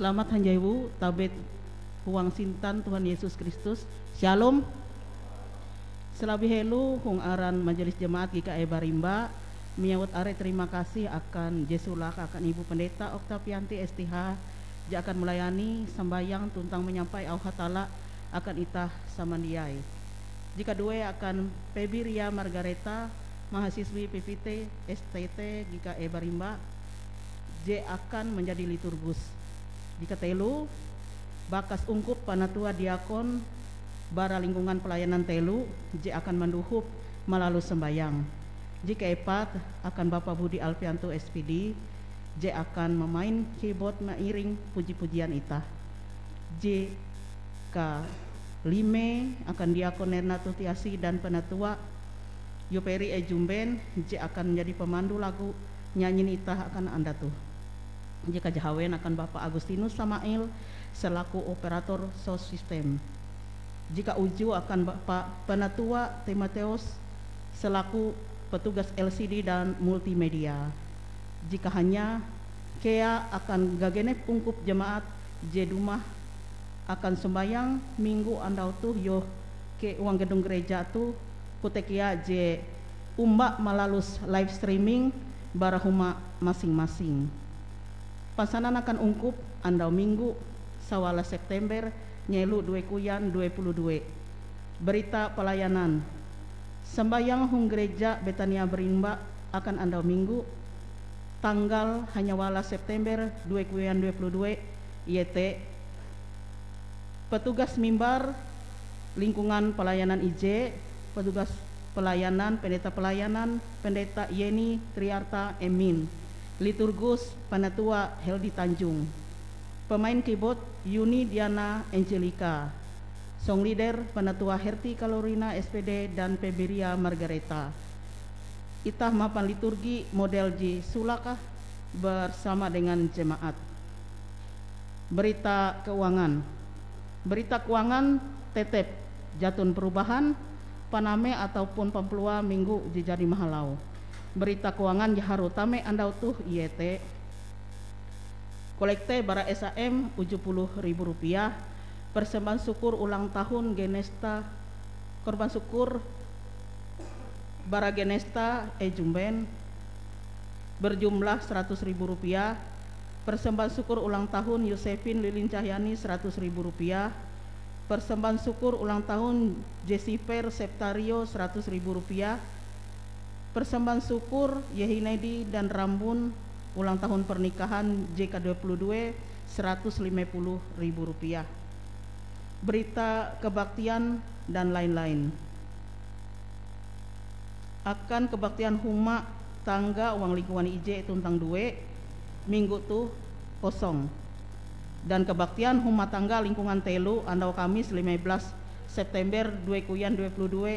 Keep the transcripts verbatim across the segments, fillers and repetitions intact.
Selamat hanjewu, tabe huang sintan Tuhan Yesus Kristus. Shalom. Selabih helo hong aran Majelis Jemaat G K E Barimba, menyawut are terima kasih akan je sulak akan Ibu Pendeta Oktavianti S T H, je akan melayani sambayang tuntang menyampai auh Hatalla akan itah samandiai. Jika due akan Pebiria Margareta, mahasiswi P P T S T T G K E Barimba, je akan menjadi liturgus. Jika telo, bakas ungkup panatua diakon bara lingkungan pelayanan telo je akan mandohop malalus sambayang. Jika epat, akan Bapa Budi Alfianto S P D, je akan memain keyboard mairing puji-pujian itah. Jika lime, akan Diakon Erna Tutiasi dan Penatua Yoperi Ejumben, je akan menjadi pemandu lagu nyanyin itah akan anda toh. Jika jahawen, akan Bapa Agustinus Samail selaku operator sound system. Jika uju, akan Bapa Penatua Timoteus selaku petugas L C D dan multimedia. Jika hanya kea, akan gagenep ungkup jemaat je dumah akan sombayang minggu andau toh, yoh ke huang gedung gereja toh, kote kea je omba malalus live streaming bara huma masing-masing. Pansanan akan ungkup andau minggu sawalas September nyelo due kuyan due puluh due. Berita pelayanan. Sambayang hong Gereja Betania Berimba akan andau minggu, tanggal hanyawalas September due kuyan due puluh due, iete petugas mimbar lingkungan pelayanan ije, petugas pelayanan, pendeta pelayanan, Pendeta Yeni Triarta Emin, liturgus Penatua Heldi Tanjung, pemain keyboard Yuni Diana Angelika, song leader Penatua Herti Kalorina S P D dan Pebiria Margareta. Itah mapan liturgi model je sulak ah bersama dengan jemaat. Berita keuangan. Berita keuangan tetep jaton perubahan, paname ataupun pampalua minggu je jadi mahalau. Berita keuangan je harue tame andau toh iete kolekte bara S A M uju puluh ribu rupiah, persembahan syukur ulang tahun Genesta, korban syukur bara Genesta Ejumben berjumlah seratus ribu rupiah, persembahan syukur ulang tahun Yosefin Lilin Cahyani seratus ribu rupiah, persembahan syukur ulang tahun Jesifer Septario seratus ribu rupiah, persembahan syukur Yehinedi dan Rambun ulang tahun pernikahan J K dua puluh dua seratus lima puluh ribu rupiah. Berita kebaktian dan lain-lain. Akan kebaktian huma tangga huang lingkungan ije tuntang due minggu toh kosong. Dan kebaktian huma tangga lingkungan telo andau Kamis lima belas September due kuyan due puluh due,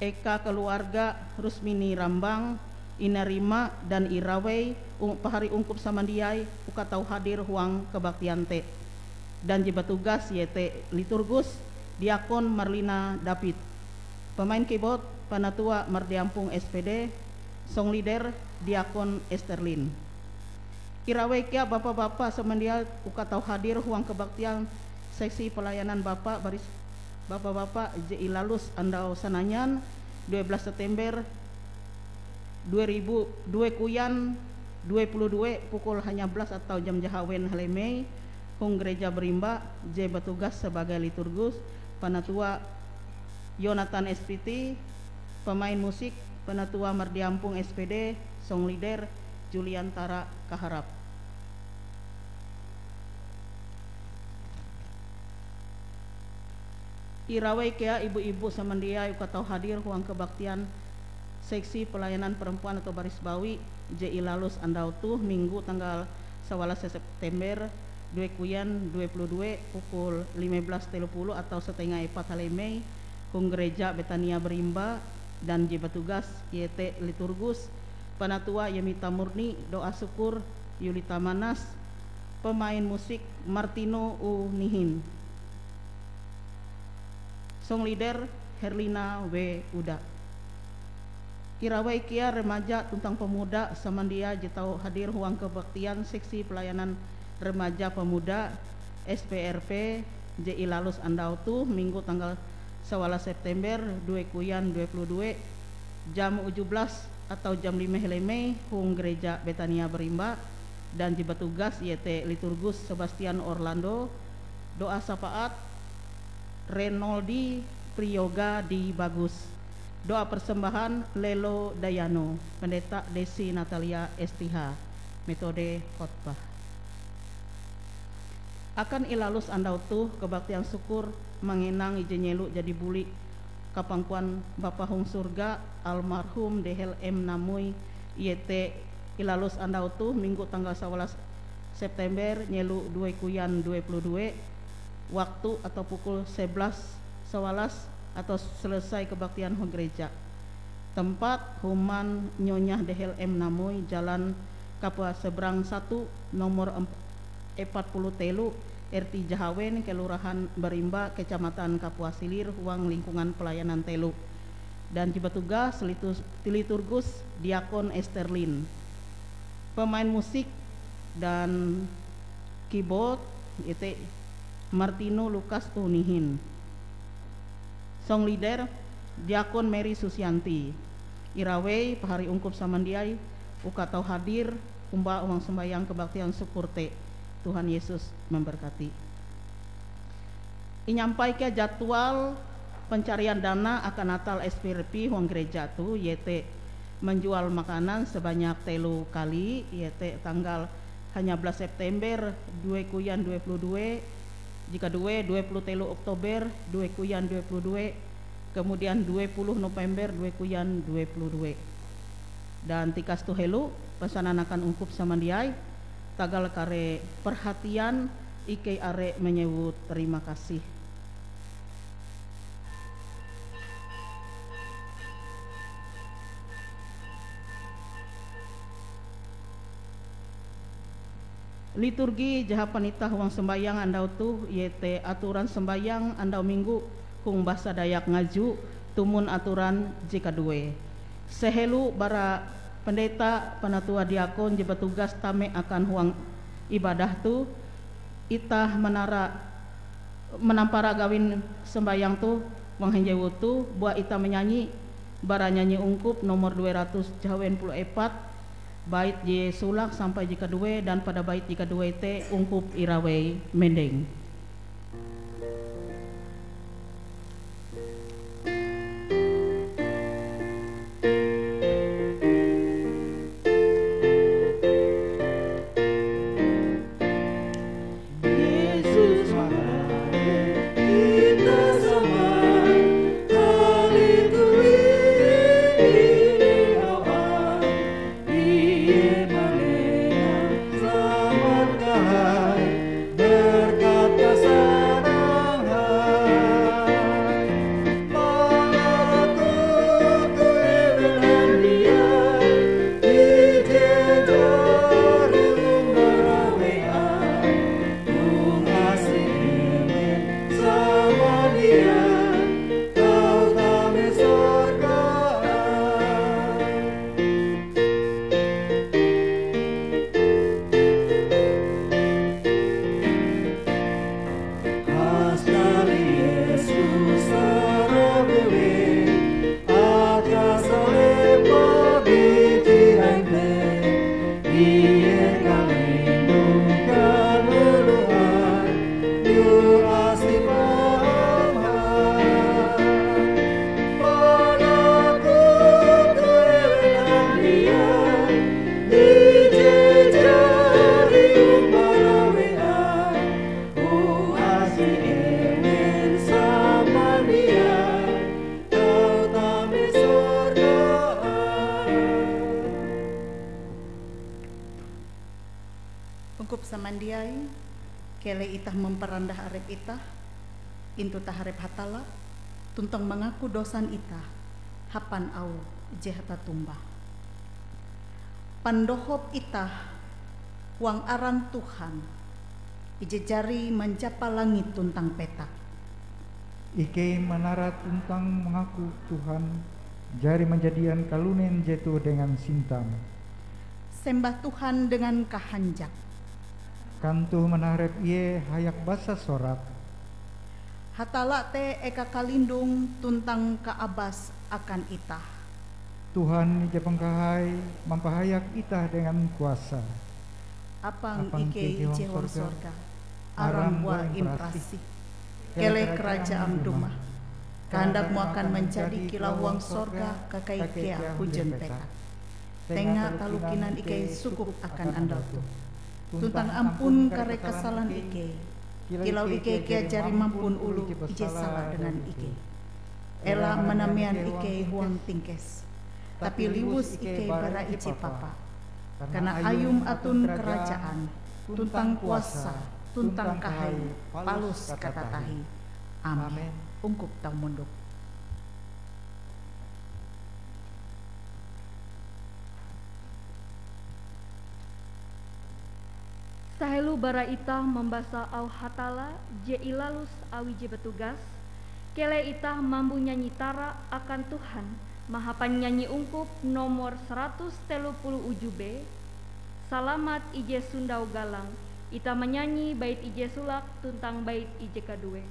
eka keluarga Rusmini Rambang inarima dan irawei ung-, pahari ungkup samandiai uka tau hadir huang kebaktian te. Dan je batugas iete liturgus Diakon Marlina David, pemain keyboard Panatua Mardiampung S P D, song leader Diakon Esterlin. Irawei kea bapa-bapa samandiai uka tau hadir huang kebaktian seksi pelayanan bapa baris, bapa-bapa je ilalus andau sananyan due belas September due ribu, due kuyan due puluh due pukul hanya belas atau jam jahawen halemei hong Gereja Berimba je batugas sebagai liturgus Panatua Yonatan S P T, pemain musik Panatua Mardiampung S P D, song leader Juliantara Kaharap. Irawei kea ibu-ibu samandiai uka tau hadir huang kebaktian seksi pelayanan perempuan atau baris bawi je ilalus andau toh minggu tanggal sawalas September due kuyan due puluh due pukul lima belas telo puluh atau setengah epat halemei hong Gereja Betania Berimba dan je batugas iete liturgus Panatua Yemita Murni, doa syukur Yulita Manas, pemain musik Martino U Nihin, song leader Herlina W Uda. Irawei kea remaja tuntang pemuda samandiai je tau hadir huang kebaktian seksi pelayanan Remaja Pemuda S P R P je ilalus andau toh Minggu tanggal sawalas September due koyan due puluh due, jam uju belas atau jam lime helo mei hong Gereja Betania Berimba, dan je batugas iete Liturgus Sebastian Orlando, doa sapaat Renoldi Priyoga di Bagus, doa persembahan Lelo Dayano, Pendeta Desi Natalia S T H, metode khotbah. Akan ilalus andau toh kebaktian syukur mangenang ije nyelo jadi buli kapangkuan Bapa hong surga, almarhum Dehel M Namui, iete ilalus andau toh Minggu tanggal sawalas September nyelo due koyan due puluh due, waktu atau pukul sebelas sawalas atau selesai kebaktian hong gereja. Tempat human Nyonya Dehel M Namui, Jalan Kapua Seberang satu, nomor empat puluh telu, R T Jahawen, Kelurahan Berimba, Kecamatan Kapuasilir, huang lingkungan pelayanan telo. Dan je batugas litus-, liturgus Diakon Esterlin. Pemain musik dan keyboard iete Martino Lukas Unihin. Song leader, Diakon Mary Susianti. Irawei pahari ungkup samandiai uka tau hadir omba huang sombayang kebaktian syukur te. Tuhan Yesus memberkati. Inyampaikan jadwal pencarian dana akan Natal S P R P huang gereja toh, iete menjual makanan sebanyak telo kali, iete tanggal hanya belas September due koyan due puluh due, jika due, due puluh telo Oktober due koyan due puluh due, kemudian due puluh November due koyan due puluh due. Dan tikas toh helo, pesanan akan ungkup samandiai, tagal kare perhatian ikei are menyewut terima kasih. Liturgi je hapan itah huang sombayang andau toh, iete aturan sombayang andau Minggu hong basa Dayak Ngaju, tumon aturan je kaduee. Sehelo bara pendeta, panatua, diakon je batugas tame akan huang ibadah toh, itah manara, manampara gawin sombayang toh, huang hanjewu toh, buah itah manyanyi bara nyanyi ungkup nomor due ratus jahawen puluh epat, bait je solake sampai je kaduee, dan pada bait je kaduee te ungkup irawei mendeng. Ungkup samandiai, keleh itah mamparandah arep itah intu taharep Hatalla, tuntang mangaku dosan itah hapan auh je hatatumbah. Pandohop itah huang aran Tuhan, ije jari manjapa langit tuntang petak. Ikei manara tuntang mangaku Tuhan jari manjadian kalunen jetoh dengan sintam. Sembah Tuhan dengan kahanjak. Kantoh manaharep Ie hayak basa sorat, "Hatalla te eka kalindong tuntang kaabas akan itah." Tuhan ije pangkahai mampahayak itah dengan kuasa. Apang Apang ikei ikei ije huang sorga, aram buah imparasih. Keleh karajaam dumah. Kahandakmu akan manjadi kilau huang sorga, kakai kea hunjun petak. Tenga taloh kinan ikei sukup akan andau toh. Tuntang ampun kare kasalan ikei, kilau ikei kea jari mampun oloh ije sala dengan ikei. Ela manamean ikei huang tingkes, tapi liwus ikei bara ije papa. Karana Ayum aton karajaan, tuntang kuasa, tuntang kahai, palus katatahie. Amen. Ungkup tau mondok. Sahelo bara itah mambasa auh Hatalla je ilalus awi je batugas, keleh itah mambo nyanyi tara akan Tuhan mahapan nyanyi ungkup nomor saratus telo puluh uju B, Salamat ije sondau galang. Itah manyanyi bait ije solake tuntang bait ije kaduee.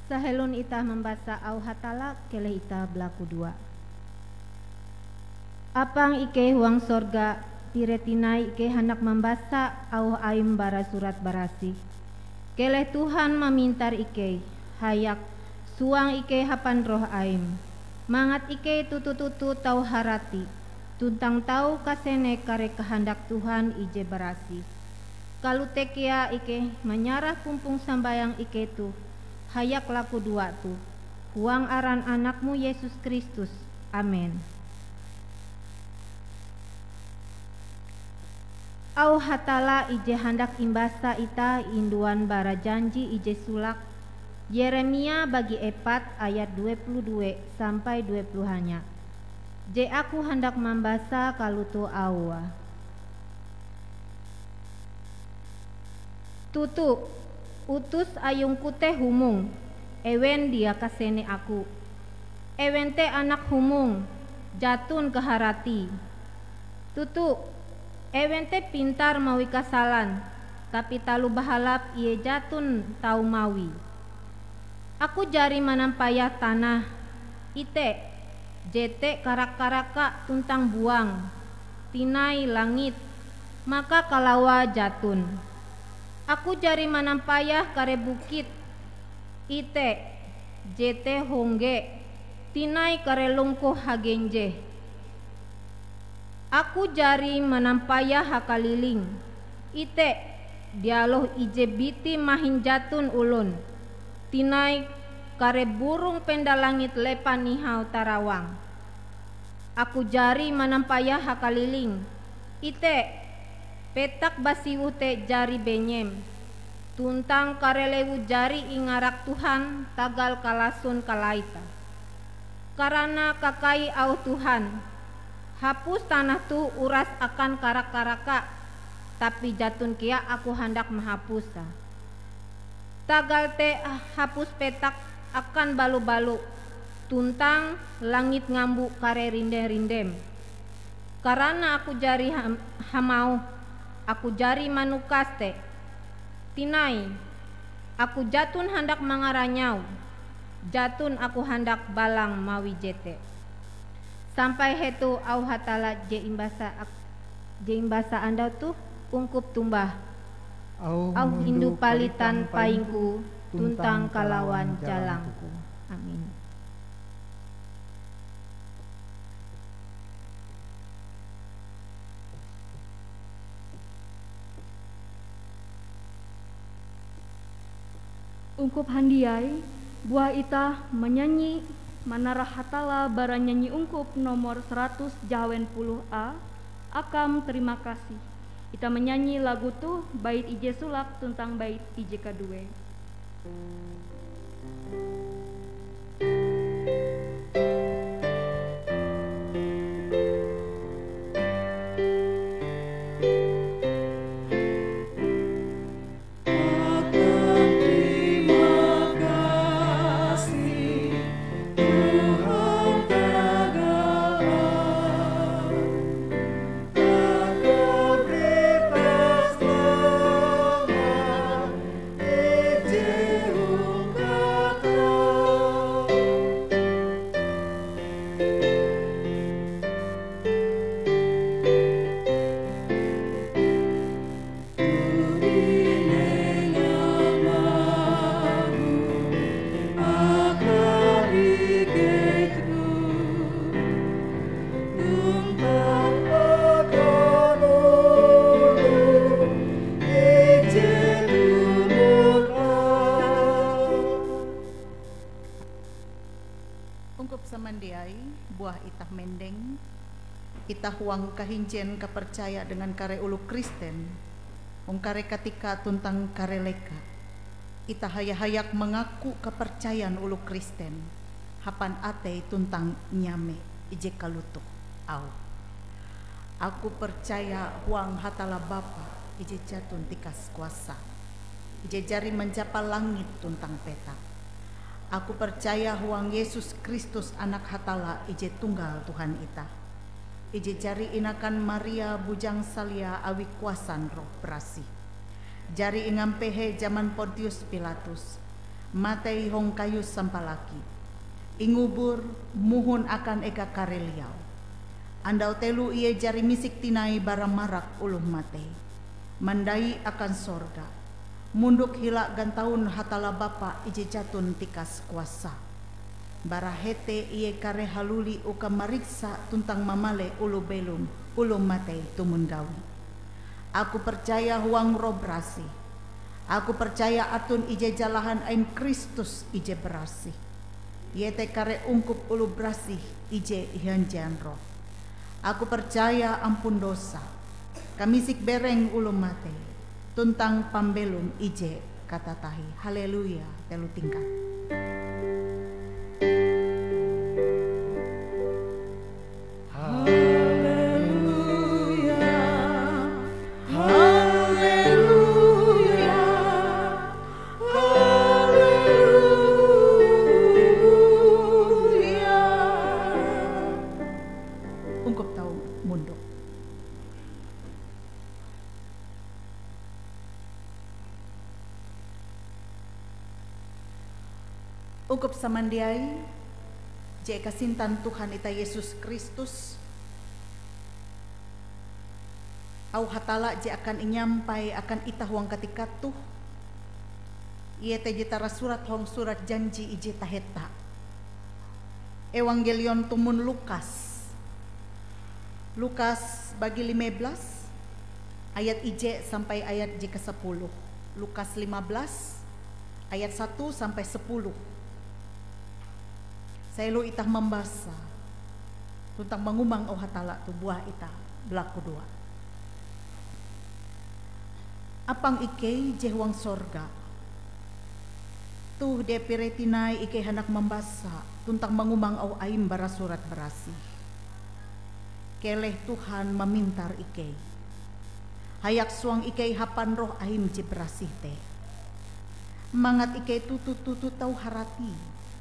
Sahelon itah mambasa auh Hatalla, keleh itah balakudoa. Apang ikei huang sorga, pire tinai ikei handak mambasa auh Aim bara Surat Barasih. Keleh Tuhan mamintar ikei, hayak suang ikei hapan Roh Aim, mangat ikei toto-toto tau harati tuntang tau kasene kare kahandak Tuhan ije barasih. Kalote kea ikei manyarah pumpong sambayang ikei toh hayak lakudoa toh, huang aran Anak-Mu Yesus Kristus. Amen. Auh Hatalla ije handak imbasa itah induan bara janji ije solake, Yeremia bagi epat ayat due puluh due sampai due puluh hanya, je aku handak mambasa kalotoh auhe. Toto, utus ayungku te humong, ewen dia kasene aku. Ewen te anak humong, jaton kaharatie. Toto, ewen te pintar mawi kasalan, tapi taloh bahalap ie jaton tau mawie. Aku jari manampayah tanah, ite, jete karak-karaka tuntang buang, tinai langit, maka kalawae jaton. Aku jari manampayah kare bukit, ite, jete hongge, tinai kare longkoh hagenjeh. Aku jari manampayah hakaliling, ite, dialoh ije biti mahin jaton olon, tinai kare burong penda langit lepa nihau tarawang. Aku jari manampayah hakaliling, ite, Petak basiwoh te jari benyem, tuntang kare lewu jari ingarak Tuhan tagal kalasun kalaite. Karana kakai auh Tuhan, "Hapus tanah toh uras akan karak-karake, tapi jaton kea Aku handak mahapuse." Tagal te hapus petak akan balo-balo, tuntang langit ngambo kare rinde-rindem. Karana Aku jari ham-, hamauh, Aku jari manukas te. Tinai, Aku jaton handak mangaranyau, jaton Aku handak balang mawi jete. Sampai hetoh auh Hatalla je imbasa ak-, je imbasa andau toh ungkup tombah. Auh indu palitan paingku tuntang kalawan jalangku. Amin. Ungkup handiai, buah itah manyanyi manarah Hatalla bara nyanyi ungkup nomor seratus jahawen puluh A, Akam Terima Kasih. Itah manyanyi lagu toh bait ije solake tuntang bait ije kaduee. Ungkup samandiai, buah itah mendeng, itah huang kahinjen kapercaya dengan kare oloh Kristen, hong kare katika tuntang kare leka. Itah haya-hayak mangaku kapercayan oloh Kristen hapan atei tuntang nyame ije kalotoh, auhe, "Aku percaya huang Hatalla Bapa ije jaton tikas kuasa, ije jari manjapa langit tuntang petak. Aku percaya huang Yesus Kristus, Anak Hatalla ije tunggal Tuhan itah, ije jari inakan Maria bujang salia awi kuasan Roh Barasih. Jari ingampehe jaman Pontius Pilatus, matei hong kayu sampalaki, ingubur, mohon akan eka kareliau. Andau telo ie jari misik tinai bara marak oloh matei, mandai akan sorga, mondok hila gantaun Hatalla Bapa ije jaton tikas kuasa. Bara hete ie kareh haluli uka mariksa tuntang mamale oloh belom, oloh matei tumon gawi. Aku percaya huang Roh Barasih. Aku percaya aton ije jalahan ain Kristus ije barasih, iete kare ungkup oloh barasih ije ihanjean roh. Aku percaya ampun dosa, kamisik bereng oloh matei, tuntang pambelom ije katatahie." Haleluya, telo tingkat. Haleluya, haleluya, haleluya. Ungkup tau mondok. Ungkup samandiai je kasintan Tuhan itah Yesus Kristus, auh Hatalla je akan inyampai akan itah huang katika toh, iete je tarasurat hong surat janji ije taheta. Ewangkelion tumon Lukas. Lukas bagi lime belas, ayat ije sampai ayat je kasapuluh. Lukas lima belas, ayat satu sampai sepuluh. Saelo itah mambasa tuntang mangumang auh Hatalla toh, buah itah balakudoa. Apang ikei je huang sorga, toh dia pire tinai ikei handak mambasa tuntang mangumang auh aim bara Surat Barasih. Keleh Tuhan mamintar ikei. Hayak suang ikei hapan Roh aim je barasih te, mangat ikei toto-toto tau harati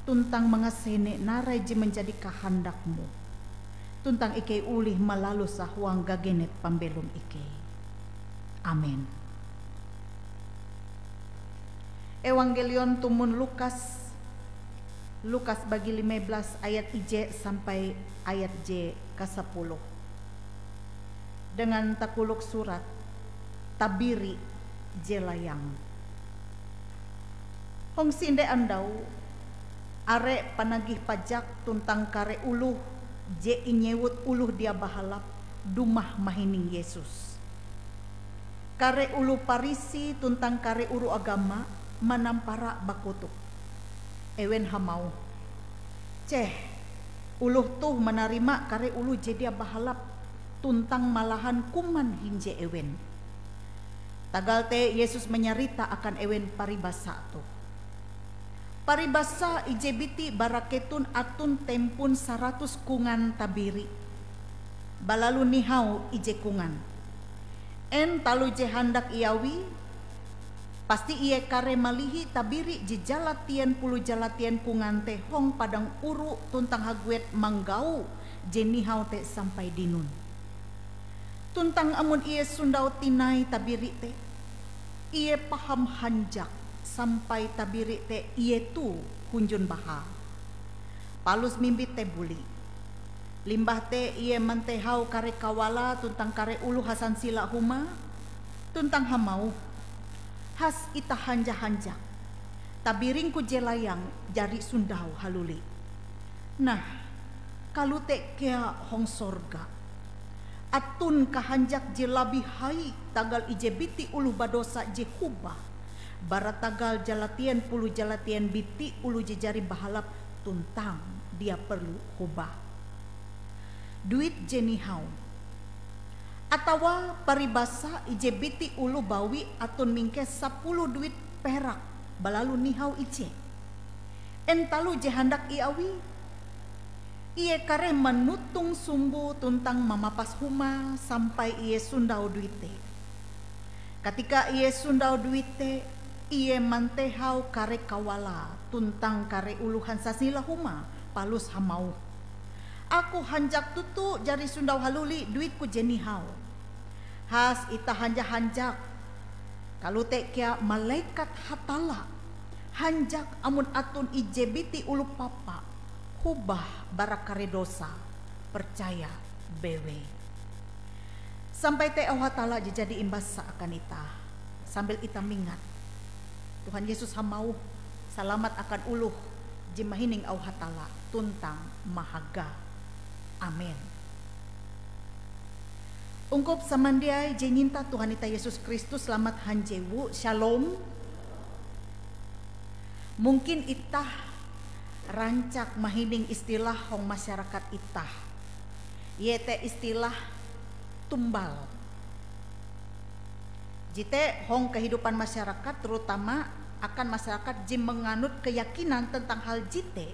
tuntang mangasene narai je manjadi kahandak-Mu, tuntang ikei olih malaluse huang gagenep pambelom ikei. Amen. Ewanggelion tumon Lukas, Lukas bagi lime belas ayat ije sampai ayat je kasapuluh. Dengan takolok surat, Tabiri je Layang. Hong sinde andau, are panagih pajak tuntang kare oloh je inyewut oloh dia bahalap dumah mahining Yesus. Kare oloh Parisi tuntang kare guru agama manampara bakotok. Ewen hamauh, "Ceh, oloh toh manarima kare oloh je dia bahalap tuntang malahan kuman hinje ewen." Tagal te Yesus manyarita akan ewen paribasa toh. "Paribasa ije biti bara keton aton tempon saratus kongan tabiri. Balalu nihau ije kongan. En taloh je handak iawie? Pasti ie kareh malihi tabiri je jalatien puluh jalatien kongan te hong padang oru tuntang haguet manggau je nihau te sampai dinon. Tuntang amon ie sondau tinai tabiri te, ie paham hanjak sampai tabiri te ietoh hunjun bahae, palus mimbit te buli. Limbah te ie mantehau kare kawalae tuntang kare oloh hasansila huma, tuntang hamauh, 'Has itah hanja-hanjak, tabiringku je layang jari sondau haluli.' Nah, kalote kea hong sorga. Aton kahanjak je labih hai tagal ije biti oloh badosa je hobah, bara tagal jalatien puluh jalatien biti oloh je jari bahalap tuntang dia perlu hobah." Duit je nihau. Atawa paribasa ije biti oloh bawi aton mingkes sapuluh duit perak balalu nihau ije. En taloh je handak iawie? Ie kareh manotong sumboe tuntang mamapas humae sampai ie sondau duit te. Katika ie sondau duit te, ie mantehau kare kawalae tuntang kare oloh hasansila huma, palus hamauh, "Aku hanjak toto jari sondau haluli duitku je nihau." Has itah hanja-hanjak, kalote kea malekat Hatalla hanjak amon aton ije biti oloh papa hobah bara kare dosa, percaya bewei. Sampai te auh Hatalla je jadi imbasa akan itah, sambil itah mingat. Tuhan Yesus hamauh, "Salamat akan oloh je mahining auh Hatalla tuntang mahaga." Amen. Ungkup samandiai je nyinta Tuhan itah Yesus Kristus, salamat hanjewu. Shalom. Mungkin itah rancak mahining istilah hong masyarakat itah, iete istilah tumbal. Jete hong kehidupan masyarakat, terutama akan masyarakat je manganut keyakinan tentang hal jete,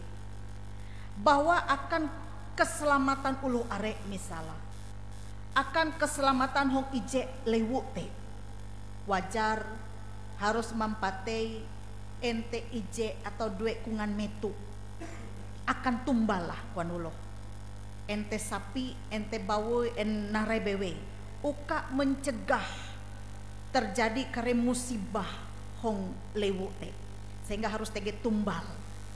bahwa akan keselamatan oloh are, misala, akan keselamatan hong ije lewu te, wajar harus mampatei ente ije atau due kongan meto. Akan tumbal lah, koan oloh. Ente sapi, ente bawoi, en narai bewei. Uka mencegah terjadi kare musibah hong lewu te. Sehingga harus tege tumbal,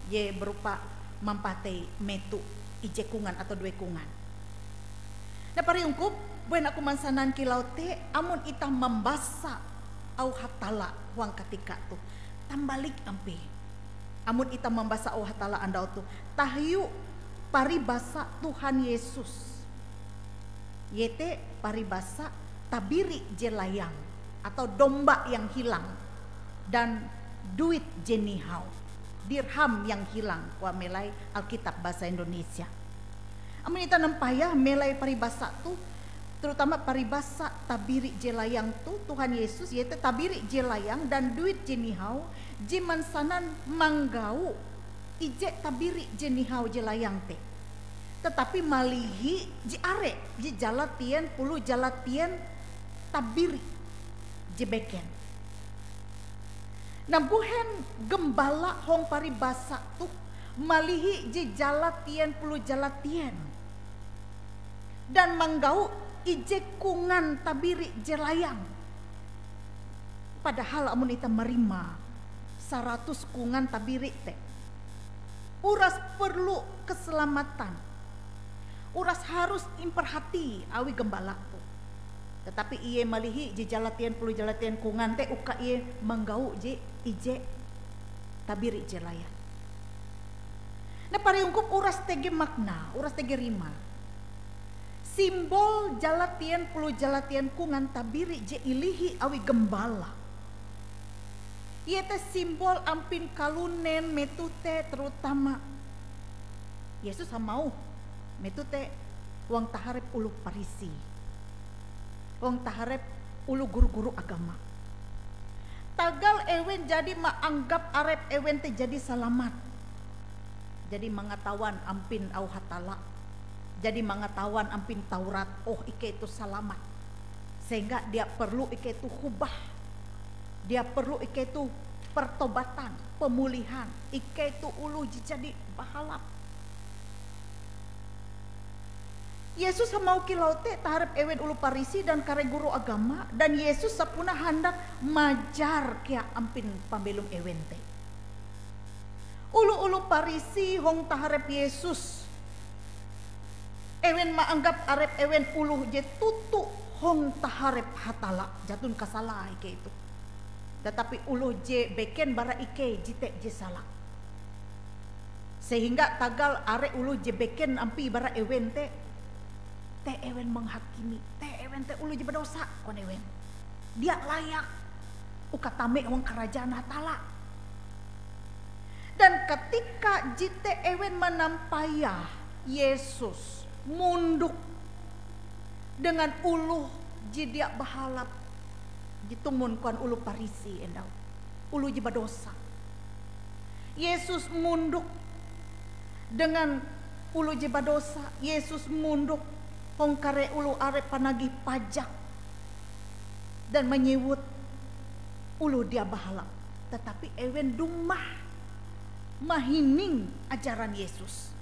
je berupa mampatei meto ije kongan atau due kongan. Nah, pari ungkup, buen aku mansanan kilau te, amon itah mambasa auh Hatalla huang katika toh, tambalik ampie. Amon itah mambasa auh Hatalla andau toh, tahiu paribasa Tuhan Yesus, iete paribasa tabiri je layang atau domba yang hilang, dan duit je nihau, dirham yang hilang, koan melai Alkitab bahasa Indonesia. Amon itah nampayah melai paribasa toh, Terutama paribasa tabiri je layang tu, Tuhan Yesus, iete tabiri je layang dan duit je nihau, je mansanan manggau ije tabiri je nihau je layang te. Tetapi malihi je are, je jalatien puluh jalatien tabiri je beken. Nah, mbuhen gembala hong paribasa toh malihi je jalatien puluh jalatien dan manggau ije kongan tabiri je layang. Padahal amon itah marima saratus kongan tabiri te, uras perlu keselamatan, uras harus imperhati awi gembala tu. Tetapi ie malihi je jalatien puluh jalatien kongan te uka ie manggau je ije tabiri je layang. Nah, pariungkup uras tege makna, uras tege rimae. Simbol jalatien puluh jalatien kongan tabiri je ilihi awi gembala, iete simbol ampin kalunen meto te, terutama Yesus hamauh meto te huang taharep oloh Parisi, huang taharep oloh guru-guru agama. Tagal ewen jadi maanggap arep ewen te jadi salamat. Jadi mangatawan ampin auh Hatalla. Jadi mangatawan ampin Taurat, oh, ikei tu salamat. Sehingga dia perlu ikei tu hobah. Dia perlu ikei tu pertobatan, pemulihan. Ikei tu oloh je jadi bahalap. Yesus hamauh kilau te taharep ewen oloh Parisi dan kare guru agama, dan Yesus sapunae handak majar kea ampin pambelom ewen te. Oloh-oloh Parisi hong taharep Yesus, ewen maanggap arep ewen oloh je toto hong taharep Hatalla, jaton kasalae ikei tu. Tetapi oloh je beken bara ikei jete je sala. Sehingga tagal are oloh je beken ampie bara ewen te, te ewen menghakimi, te ewen te oloh je badosa, koan ewen. Dia layak uka tame huang karajaan Hatalla. Dan katika jete ewen manampayah Yesus mondok dengan oloh je dia bahalap, je tumon koan oloh Parisi endau, oloh je badosa. Yesus mondok dengan oloh je badosa, Yesus mondok hong kare oloh are panagih pajak dan manyewut oloh dia bahalap. Tetapi ewen dumah mahining ajaran Yesus.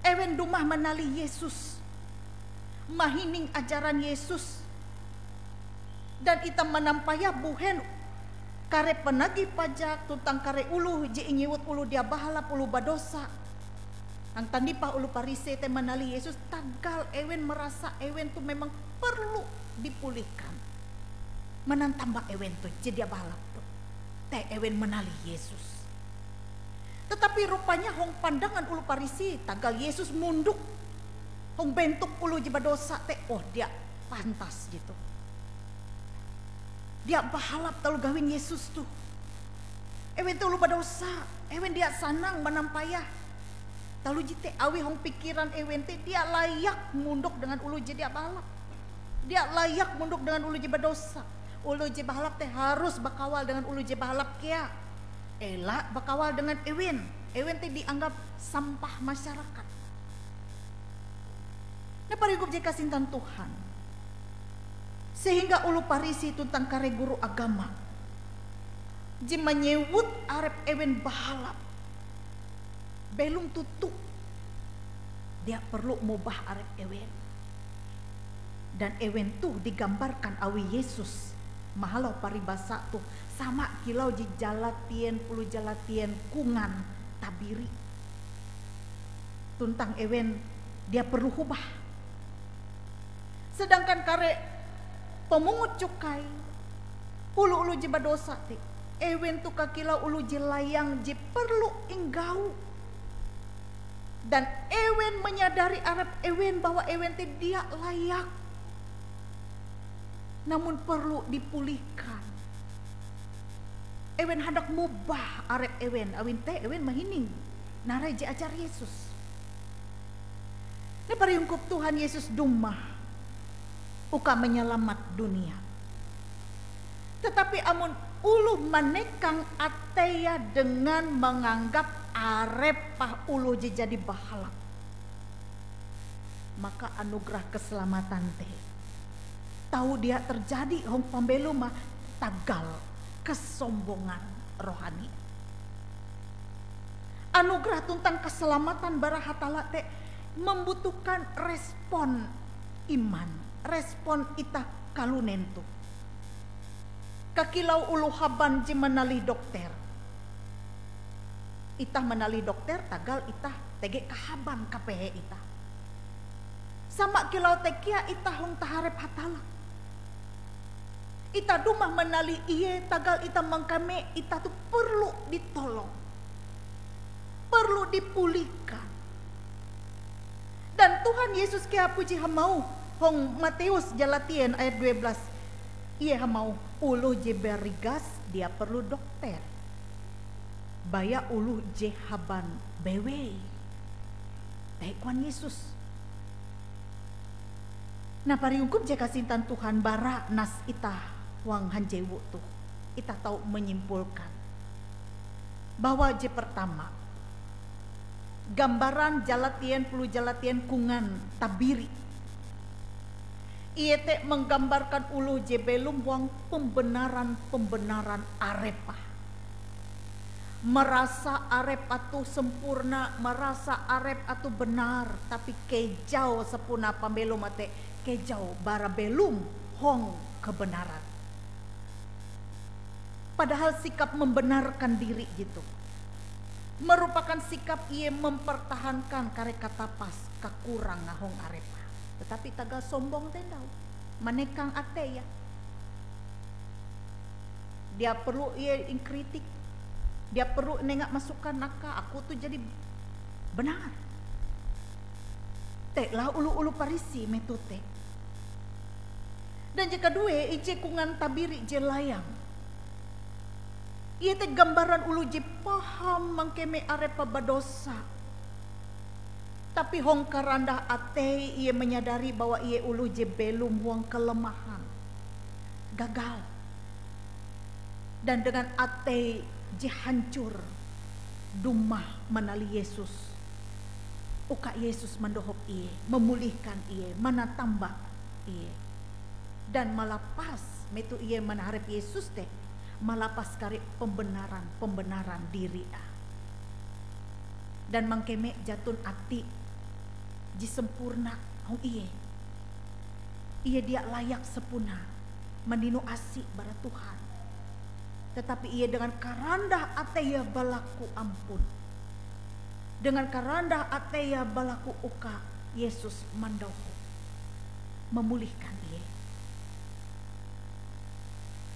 Ewen dumah manalih Yesus, mahining ajaran Yesus. Dan itah manampayah mbuhen kare panagih pajak tuntang kare oloh je inyewut oloh dia bahalap, oloh badosa, hang tandipah oloh Parisi te manalih Yesus tagal ewen marasa ewen tu memang perlu dipulihkan. Manantamba ewen tu je dia bahalap tu, te ewen manalih Yesus. Tetapi rupanya hong pandangan oloh Parisi, tagal Yesus mondok hong bentok oloh je badosa te, oh, dia pantas jetoh. Dia bahalap taloh gawin Yesus toh. Ewen te oloh badosa, ewen dia sanang manampayah taloh jete awi hong pikiran ewen te dia layak mondok dengan oloh je dia bahalap. Dia layak mondok dengan oloh je badosa. Oloh je bahalap te harus bakawal dengan oloh je bahalap kea. Ela bakawal dengan ewen. Ewen te dianggap sampah masyarakat. Nah, parigop je kasintan Tuhan. Sehingga oloh Parisi tuntang kare guru agama je manyewut arep ewen bahalap, belom toto dia perlu mobah arep ewen. Dan ewen toh digambarkan awi Yesus mahalau paribasa toh sama kilau je jalatien puluh jalatien kongan tabiri. Tuntang ewen dia perlu hobah. Sedangkan kare pemungut cukai, oloh-oloh je badosa te, ewen toh kakilau oloh je layang je perlu inggau. Dan ewen manyadari arep ewen bahwa ewen te dia layak, namun perlu dipulihkan. Ewen handak mobah arep ewen, awin te ewen mahining narai je ajar Yesus. Pariungkup Tuhan Yesus dumah uka manyalamat dunia. Tetapi amon oloh manekang ateie dengan manganggap arepe oloh je jadi bahalap, maka anugerah keselamatan te tau dia terjadi hong pambelom, tagal kesombongan rohani. Anugerah tuntang keselamatan bara Hatalla te membutuhkan respon iman, respon itah kalunen toh. Kakilau oloh haban je manalih dokter. Itah manalih dokter tagal itah tege kahaban kapehe itah. Sama kilau te kea itah hong taharep Hatalla. Itah dumah manalih Ie tagal itah mangkeme itah toh perlu ditolong, perlu dipulihkan. Dan Tuhan Yesus kea puji hamauh hong Matius jalatien ayat due belas. Ie hamauh, "Oloh je barigas dia perlu dokter. Baya oloh je haban bewei," te koan Yesus. Nah, pariungkup je kasintan Tuhan, bara nas itah huang hanjewu toh, itah tau menyimpulkan bahwa je pertama, gambaran jalatien puluh jalatien kongan tabiri. Ie te menggambarkan oloh je belom huang pembenaran-pembenaran arepe. Merasa arepe toh sempurna, merasa arepe toh benar, tapi kejau sapunae pambelom te, kejau bara belom hong kebenaran. Padahal sikap membenarkan diri jetoh merupakan sikap ie mempertahankan kare katapas kakurange hong arepe. Tetapi tagal sombong te ndau, manekang ateie. Dia perlu ie ingkritik. Dia perlu inenga masukan akae, aku toh jadi benar. Te lah oloh-oloh Parisi metoh te. Dan je kaduee, ije kongan tabiri je layang. Ie te gambaran oloh je paham mangkeme arepe badosa. Tapi hong karandah ateie ie menyadari bahwa ie oloh je belom huang kelemahan, gagal. Dan dengan atei je hancor, dumah manalih Yesus, uka Yesus mandohop ie, memulihkan ie, manatamba ie. Dan malapas metoh ie manaharep Yesus te, malapas kare pembenaran-pembenaran diri ah. Dan mangkeme jaton atie je sempurna hong ie. Ie dia layak sapunae mandino asi bara Tuhan. Tetapi ie dengan karandah ateie balaku ampun. Dengan karandah ateie balaku uka Yesus mandohop, memulihkan ie.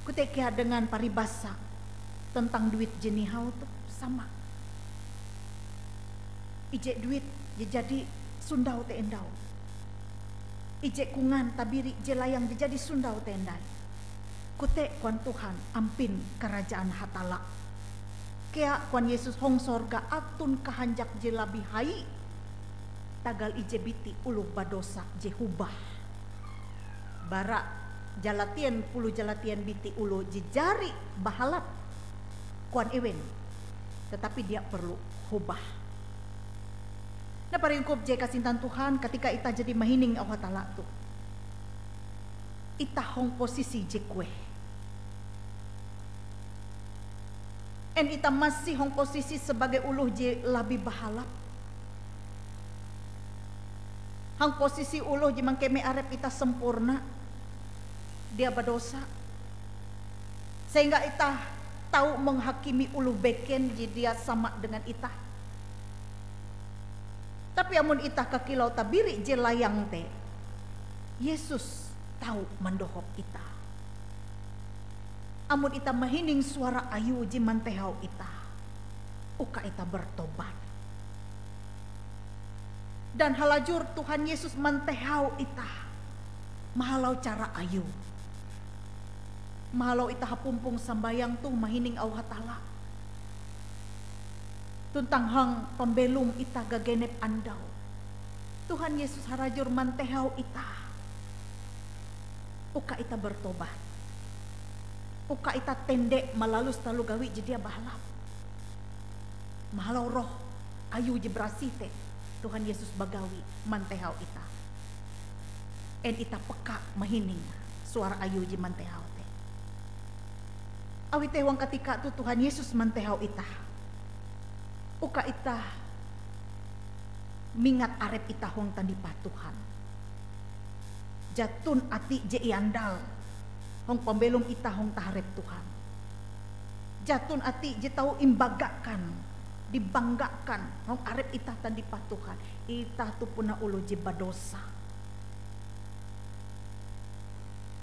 Kute kea dengan paribasa tentang duit je nihau toh sama. Ije duit je jadi sondau te endau. Ije kongan tabiri je layang je jadi sondau te endai. Kute koan Tuhan ampin karajaan Hatalla. Kea koan Yesus hong sorga aton kahanjak je labih hai tagal ije biti oloh badosa je hobah. Bara jalatien puluh jalatien biti oloh je jari bahalap, koan ewen, tetapi dia perlu hobah. Nah, paringkup je kasintan Tuhan, katika itah jadi mahining auh Hatalla toh, itah hong posisi je kueh? En itah masih hong posisi sebagai oloh je labih bahalap? Hong posisi oloh je mangkeme arep itah sempurna, dia badosa, sehingga itah tau menghakimi oloh beken je dia sama dengan itah? Tapi amon itah kakilau tabiri je layang te, Yesus tau mandohop itah. Amon itah mahining suara Ayue je mantehau itah, uka itah bertobat. Dan halajur Tuhan Yesus mantehau itah mahalau cara Ayue. Mahalau itah hapumpong sambayang toh mahining auh Hatalla. Tuntang hong pambelom itah gagenep andau. Tuhan Yesus harajur mantehau itah uka itah bertobat, uka itah tende malalus taloh gawi je dia bahalap. Mahalau Roh Ayue je barasih te, Tuhan Yesus bagawi mantehau itah. En itah peka mahining suara Ayue je mantehau te. Awi te huang katika toh Tuhan Yesus mantehau itah uka itah mingat arep itah huang tandipat Tuhan. Jaton ati je iandal hong pambelom itah hong taharep Tuhan. Jaton ati je tau imbanggakan, dibanggakan hong arep itah tandipat Tuhan. Itah toh puna oloh je badosa.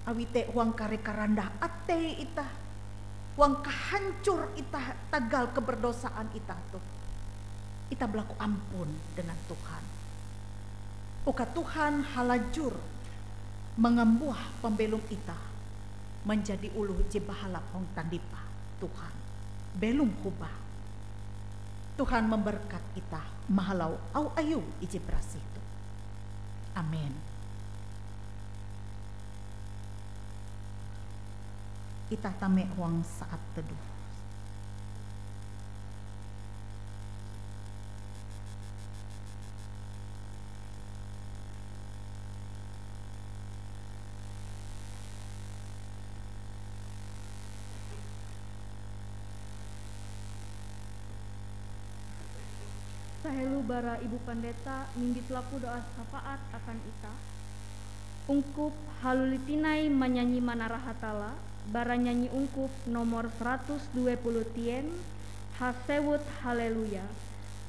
Awi te huang kare karandah atei itah, huang kahancor itah tagal keberdosaan itah toh, itah balaku ampun dengan Tuhan. Uka Tuhan halajur mangambuah pambelom itah manjadi oloh je bahalap hong tandipat Tuhan. Belom hobah. Tuhan mamberkat itah mahalau auh Ayue ije barasih toh. Amen. Itah tame huang saat teduh. Sahelo bara Ibu Pandeta mimbit laku doa syafaat akan itah. Ungkup haluli tinai manyanyi manara Hatalla, bara nyanyi ungkup nomor seratus dua puluh tien, Hasewut Haleluya.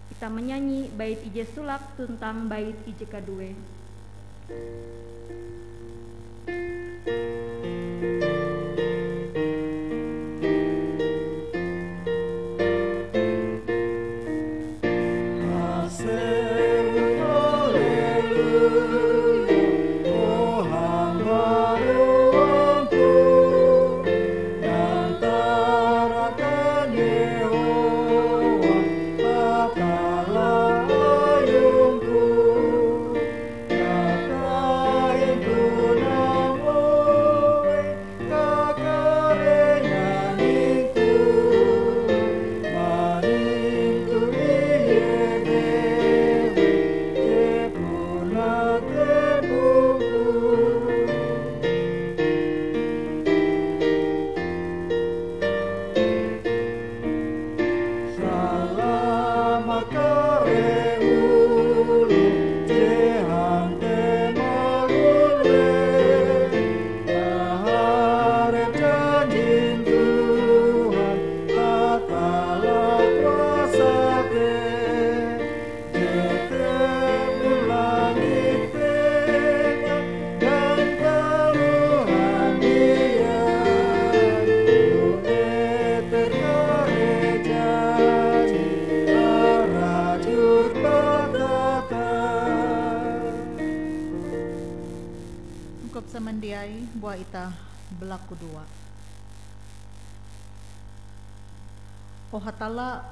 Kita manyanyi bait ije solake tuntang bait ije kaduee. Salama kare oloh je hante malulee, taharep janjin Tuhan Hatalla kuasa te. Jete langit petak dan taloh handiai, jete kare janji harajur tatap. Ungkup samandiai, buah itah balakudoa. O Hatalla,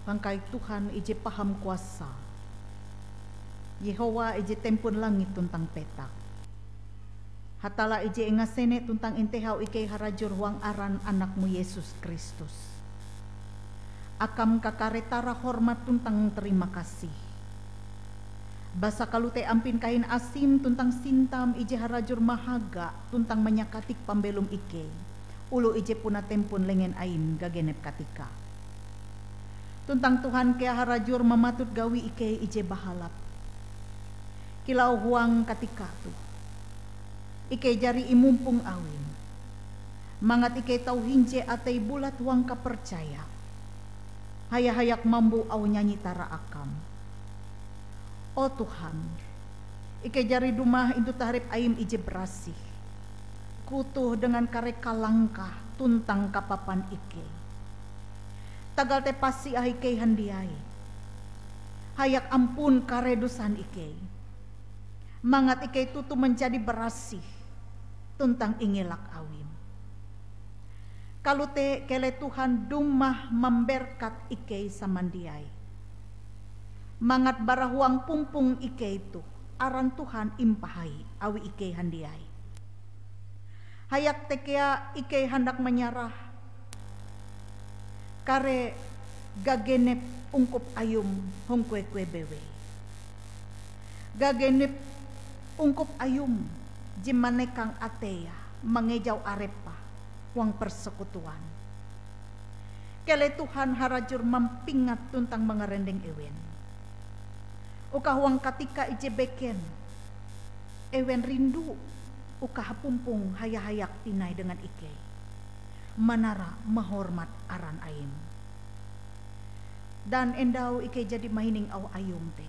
bangkai Tuhan ije paham kuasa. Yehowa ije tempon langit tuntang petak. Hatalla ije ingasene tuntang intehau ikei harajur huang aran Anakmu Yesus Kristus. Akam kakare tara hormat tuntang terima kasih. Basa kalote ampin kahin asim tuntang sintam ije harajur mahaga tuntang manyakatik pambelom ikei. Oloh ije puna tempon lengen aim gagenep katika. Tuntang Tuhan kea harajur mamatut gawi ikei ije bahalap. Kilau huang katika toh, ikei jari imumpong Awim, mangat ikei tau hinje atei bulat huang kapercaya, haya-hayak mambo auh nyanyi tara Akam. O Tuhan, ikei jari dumah intu taharep Aim ije barasih, kutoh dengan kare kalangkah tuntang kapapan ikei. Tagal te pasi ahi ikei handiai, hayak ampun kare dosan ikei, mangat ikei toto manjadi barasih tuntang ingelak Awim. Kalote keleh Tuhan dumah mamberkat ikei samandiai, mangat bara huang pumpong ikei toh aran Tuhan impahai awi ikei handiai. Hayak te kea ikei handak manyarah kare gagenep ungkup Ayum hong kue-kue bewei. Gagenep ungkup Ayum je manekang ateie mangejau arepe huang persekutuan. Keleh Tuhan harajur mampingat tuntang mangarendeng ewen, uka huang katika ije beken ewen rindu uka hapumpong haya-hayak tinai dengan ikei, manara mahormat aran Aim. Dan endau ikei jadi mahining auh Ayum te,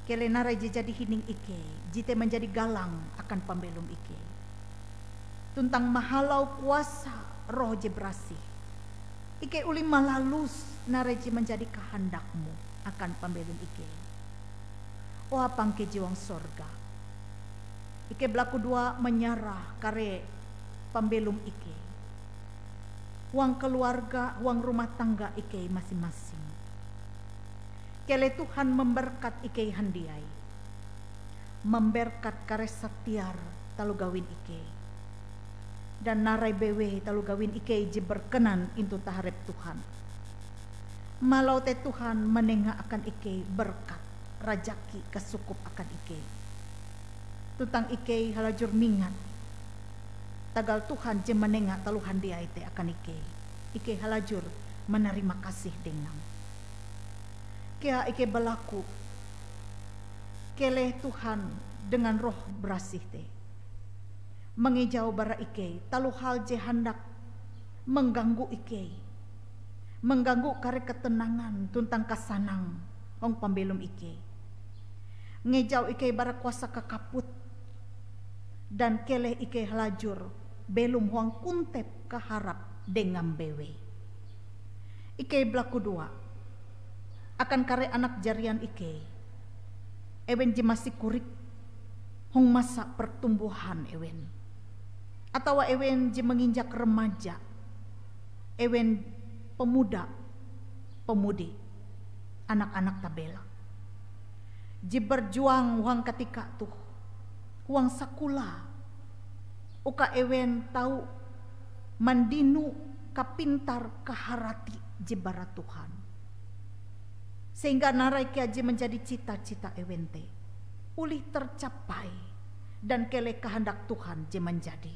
keleh narai je jadi hining ikei, jete manjadi galang akan pambelom ikei. Tuntang mahalau kuasa Roh je Barasih, ikei olih malalus narai je manjadi kahandakmu akan pambelom ikei. O Apangku je huang sorga, ikei balakudoa manyarah kare pambelom ikei huang keluarga, huang rumah tangga ikei masing-masing. Keleh Tuhan mamberkat ikei handiai, mamberkat kare satiar taloh gawin ikei, dan narai bewei taloh gawin ikei je berkenan intu taharep Tuhan. Malau te Tuhan manenga akan ikei berkat rajaki kasukup akan ikei. Tuntang ikei halajur mingat, tagal Tuhan je manenga taloh handiai te akan ikei, ikei halajur manarima kasih dengam. Kea ikei balaku, keleh Tuhan dengan Roh Barasih te mangejau bara ikei taloh hal je handak mangganggu ikei, mangganggu kare ketenangan tuntang kasanang hong pambelom ikei. Ngejau ikei bara kuasa kakaput, dan keleh ikei halajur belom huang kontep kaharap dengam bewei. Ikei balakudoa akan kare anak jarian ikei, ewen je masih korik hong masa pertumbuhan ewen, atawa ewen je manginjak remaja, ewen pemuda, pemudi, anak-anak tabela je berjuang huang katika toh huang sakola, uka ewen tau mandino kapintar-kaharati je bara Tuhan, sehingga narai kea je manjadi cita-cita ewen te olih tercapai, dan keleh kahandak Tuhan je manjadi.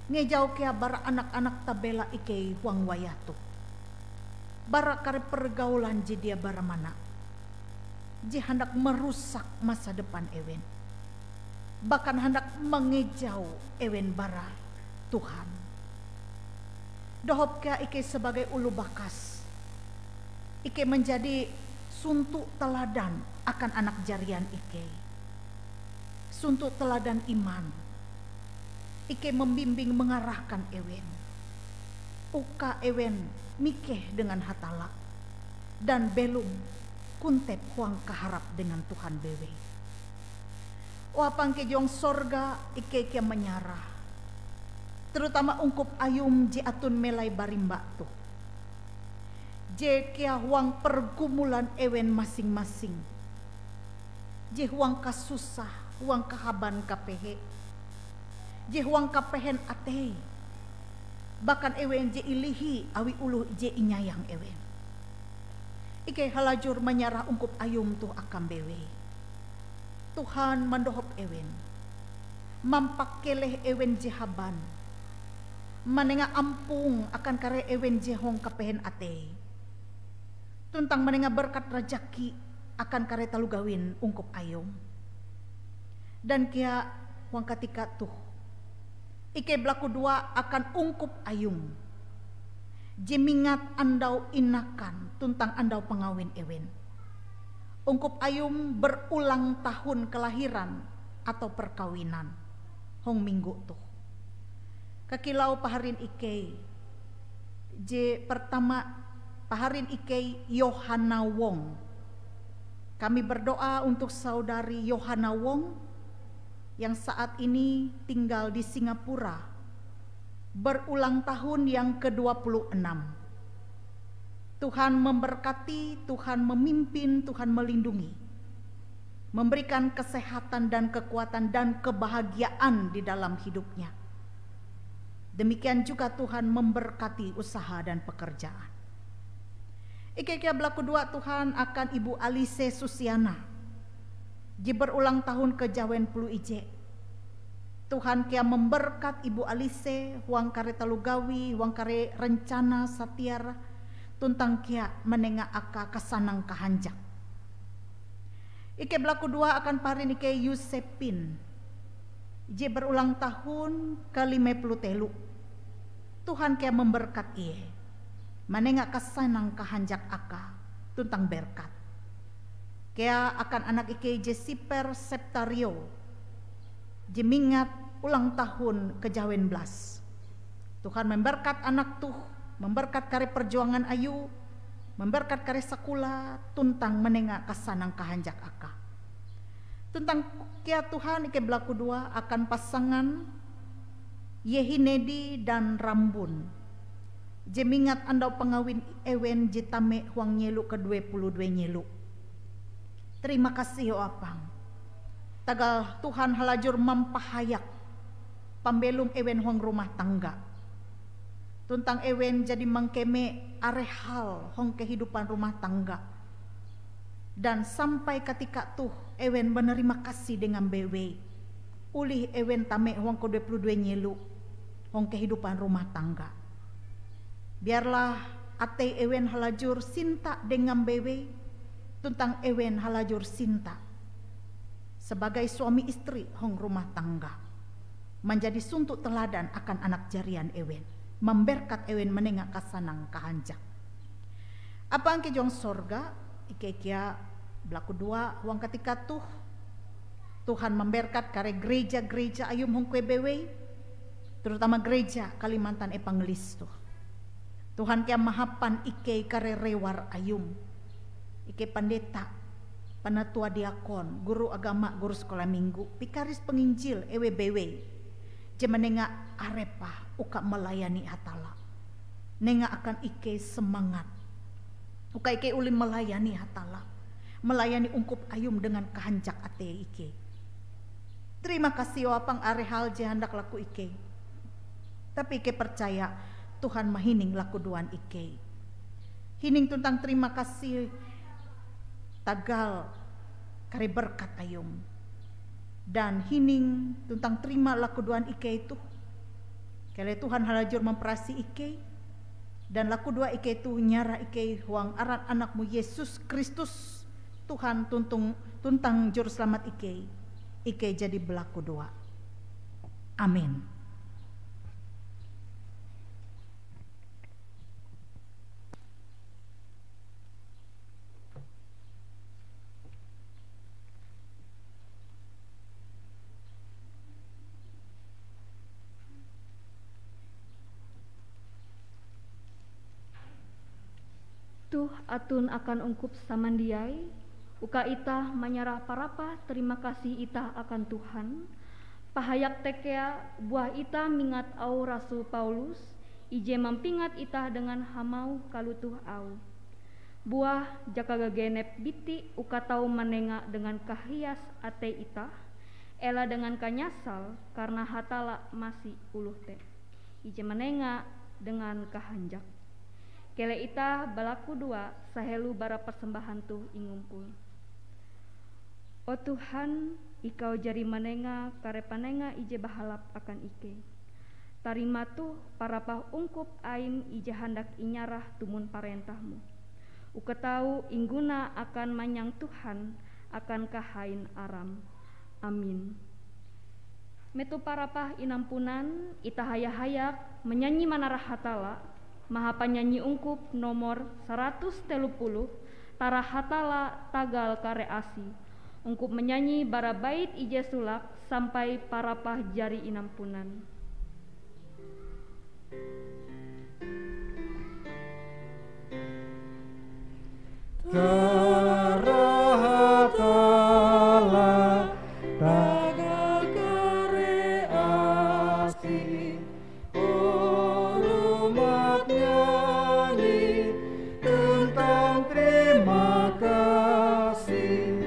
Ngejau kea bara anak-anak tabela ikei huang wayah toh, bara kare pergaulan je dia baramana, je handak merusak masa depan ewen, bahkan handak mangejau ewen bara Tuhan. Dohop kea ikei sebagai oloh bakas, ikei manjadi sonto teladan akan anak jarian ikei, sonto teladan iman. Ikei membimbing, mengarahkan ewen uka ewen mikeh dengan Hatalla dan belom kontep huang kaharap dengan Tuhan bewei. O Apangku je huang sorga, ikei kea manyarah, terutama ungkup Ayum je aton melai barimbak toh, je kea huang pergumulan ewen masing-masing, je huang kasusah, huang kahaban kapehe, je huang kapehen atei, bahkan ewen je ilihi awi oloh je inyayang ewen. Ikei halajur manyarah ungkup Ayum toh akan bewei. Tuhan mandohop ewen, mampakeleh ewen je haban, manenga ampong akan kare ewen je hong kapehen atei, tuntang manenga berkat rajaki akan kare taloh gawin ungkup Ayum. Dan kea huang katika toh, ikei balakudoa akan ungkup Ayum je mingat andau inakan tuntang andau pangawin ewen. Ungkup Ayum berulang tahun kelahiran atau perkawinan hong minggu toh. Kakilau paharin ikei, je pertama, paharin ikei Yohana Wong. Kami berdoa untuk saudari Yohana Wong yang saat ini tinggal di Singapura, berulang tahun yang kedua puluh enam. Tuhan memberkati, Tuhan memimpin, Tuhan melindungi. memberikan kesehatan dan kekuatan dan kebahagiaan di dalam hidupnya. Demikian juga Tuhan memberkati usaha dan pekerjaan. Ikei kea balakudoa Tuhan akan Ibu Alice Susiana, je berulang tahun ke jawen puluh ije. Tuhan kea memberkat Ibu Alice huang kare taloh gawi, huang kare rencana satiar, tuntang kea manenga akae kasanang kahanjak. Ikei balakudoa akan parin ikei Yusepin, je berulang tahun ke lime puluh telu. Tuhan kea memberkat ie, manenga kasanang kahanjak akae tuntang berkat. Kea akan anak ikei Jesiper Septario, je mingat ulang tahun ke jawen belas. Tuhan memberkat anak toh, memberkat kare perjuangan ayue, memberkat kare sakola, tuntang manenga kasanang kahanjak akae. Tuntang kea Tuhan ikei balakudoa akan pasangan Yehinedi dan Rambun, je mingat andau pangawin ewen je tame huang nyelo ke due puluh due nyelo. Terima kasih, o Apang. Tagal Tuhan halajur mampahayak pambelom ewen huang rumah tangga. Tuntang ewen jadi mangkeme are hal hong kehidupan rumah tangga. Dan sampai katika toh ewen manarima kasih dengan bewei. Ulih ewen tame huang ke due puluh due nyelo hong kehidupan rumah tangga. Biarlah atei ewen halajur sinta dengan bewei, tuntang ewen halajur sinta sebagai suami istri hong rumah tangga, manjadi suntu teladan akan anak jarian ewen, mamberkat ewen manenga kasanang kahanjak. Apang ke juang sorga, ikei kea balakudoa huang katika toh, Tuhan mamberkat kare gereja-gereja ayum hong kueh bewei, terutama gereja Kalimantan Evangelis toh. Tuhan kea mahapan ikei kare rewar ayum. Ikei pandeta, panatua diakon, guru agama, guru sekolah minggu, pikaris penginjil ewe bewei je manenga arepe uka melayani Hatalla. Nenga akan ikei semangat uka ikei olih melayani Hatalla, melayani ungkup ayum dengan kahanjak atei ikei. Terima kasih, o Apang, are hal je handak laku ikei. Tapi ikei percaya Tuhan mahining lakudoan ikei. Hining tuntang terima kasih tagal kare berkat ayum. Dan hining tuntang terima lakudoan ikei toh. Keleh Tuhan halajur mamparasih ikei. Dan lakudoa ikei toh nyarah ikei huang aran Anak-Mu Yesus Kristus, Tuhan tuntung, tuntang Juru Selamat ikei. Ikei jadi balakudoa. Amin. Toh aton akan ungkup samandiai, uka itah manyarah parapah tarima kasih itah akan Tuhan. Pahayak te kea, buah itah mingat auh Rasul Paulus, ije mampingat itah dengan hamauh kalotoh auhe, "Buah jaka gagenep biti uka tau manenga dengan kahias atei itah, ela dengan kanyasal, karna Hatalla masi oloh te, ije manenga dengan kahanjak." Keleh itah balakudoa sahelo bara persembahan toh ingumpul. O Tuhan, Ikau jari manenga kare panenga ije bahalap akan ikei. Tarima toh parapah ungkup aim ije handak inyarah tumon parentah-Mu, uka tau ingguna akan manyang Tuhan akan kahain aram. Amin. Metoh parapah inampunan, itah haya-hayak manyanyi manarah Hatalla, mahapan nyanyi ungkup nomor saratus telo puluh, Tarah Hatalla Tagal Kare Asie, ungkup manyanyi bara bait ije solake sampai parapah jari inampunan. Tarah Hatalla tagal kare asie, urumat nyanyi tuntang tarima kasih.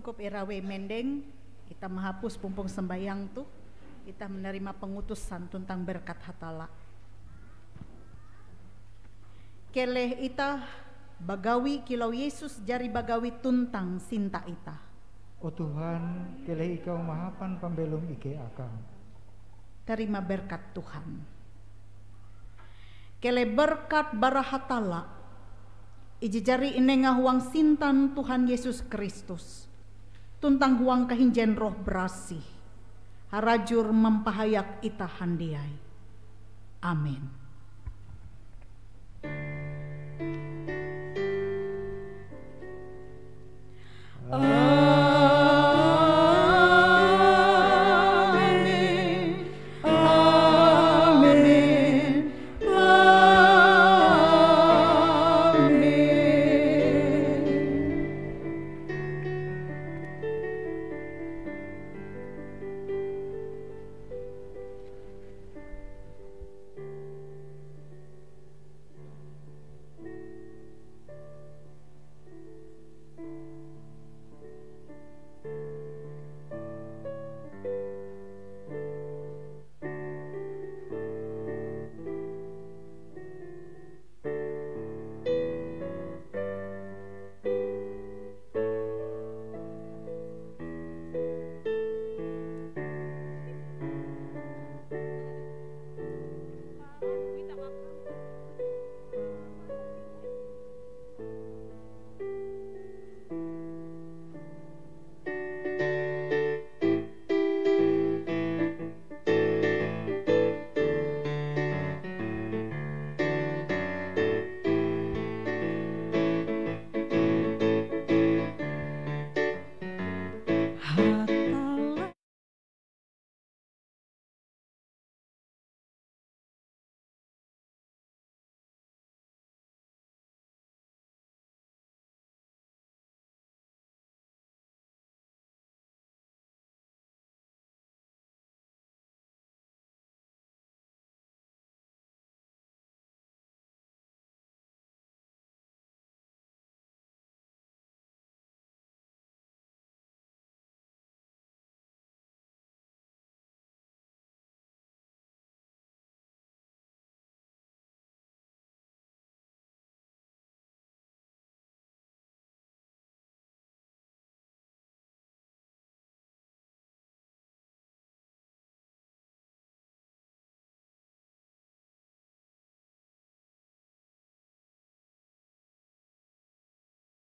Cukup irawe mendeng, kita mahapus pumpong sembayang tu, kita menerima pengutusan tuntang berkat Hatalla. Keleh itah bagawi kilau Yesus jari bagawi tuntang sinta itah. O Tuhan, keleh ikau mahapan pambelom ikei akam. Terima berkat Tuhan. Keleh berkat bara Hatalla, ije jari inenga huang sintan Tuhan Yesus Kristus, tuntang huang kahinjen Roh Barasih, harajur mampahayak itah handiai. Amin.